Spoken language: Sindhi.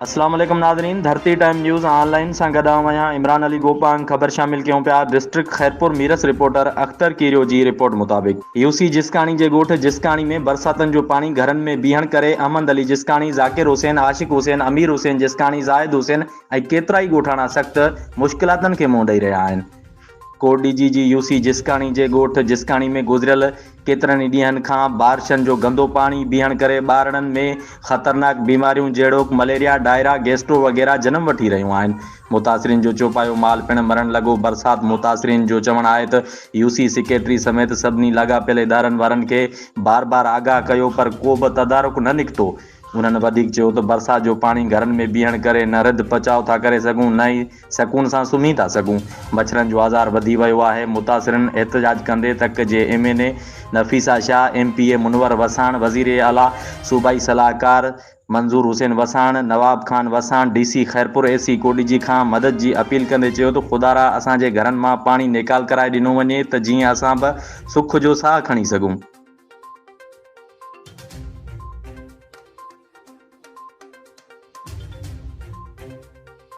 اسلام عليڪم ناظرين ڌرتي ٽائيم نيوز آن لائين سان گڏ آئون آهيان عمران علي گوپانگ خبر شامل ڪيون پيا ڊسٽرڪٽ خيرپور ميرس رپورٽر اختر ڪيريو جي رپورٽ مطابق يو سي جسڪاڻي جي ڳوٺ جسڪاڻي ۾ برساتن جو پاڻي گهرن ۾ بيهڻ ڪري احمد علي جسڪاڻي، ذاڪر حسين، عاشق حسين، امير حسين جسڪاڻي، زاهد حسين ۽ ڪيترائي ڳوٺاڻا سخت مشڪلاتن کي منهن ڏئي رهيا آهن. ڪوٽڏيجي جي يو سي جسڪاڻي جي ڳوٺ جسڪاڻي ۾ گذريل ڪيترن ئي ڏينهن کان بارشن جو گندو پاڻي بيهڻ ڪري ٻارڙن ۾ خطرناڪ بيماريون جهڙوڪ مليريا، ڊائرا، گيسٽرو وغيره جنم وٺي رهيون آهن. متاثرين جو چوپايو مال پڻ مرڻ لڳو. برسات متاثرين جو چوڻ آهي ته يو سي سيڪريٽري سميت سڀني لاڳاپيل ادارن وارن کي بار بار آگاهه ڪيو پر ڪوبه تدارڪ نه نڪتو. انهن وڌيڪ چيو ته برسات جو پاڻي گهرن ۾ بيهڻ ڪري نه رڌ پچاء ٿا ڪري سگهون نه ئي سڪون سان سمهي ٿا سگهون، مڇرن جو آزار وڌي ويو آهي، متاثرن احتجاج ڪندي تڪ جي M N A Nafisa Shah, M P A Munawar Wassan, وزير اعليٰ صوبائي صلاحڪار Manzoor Hussain Wassan, Nawab Khan Wassan, D C Khairpur, A C Kotdiji کان مدد جي اپيل ڪندي چيو ته خدارا اسان جي گهرن مان پاڻي نيڪال ڪرائي ڏنو وڃي ته جيئن اسان به سک جو ساهه کڻي سگهون.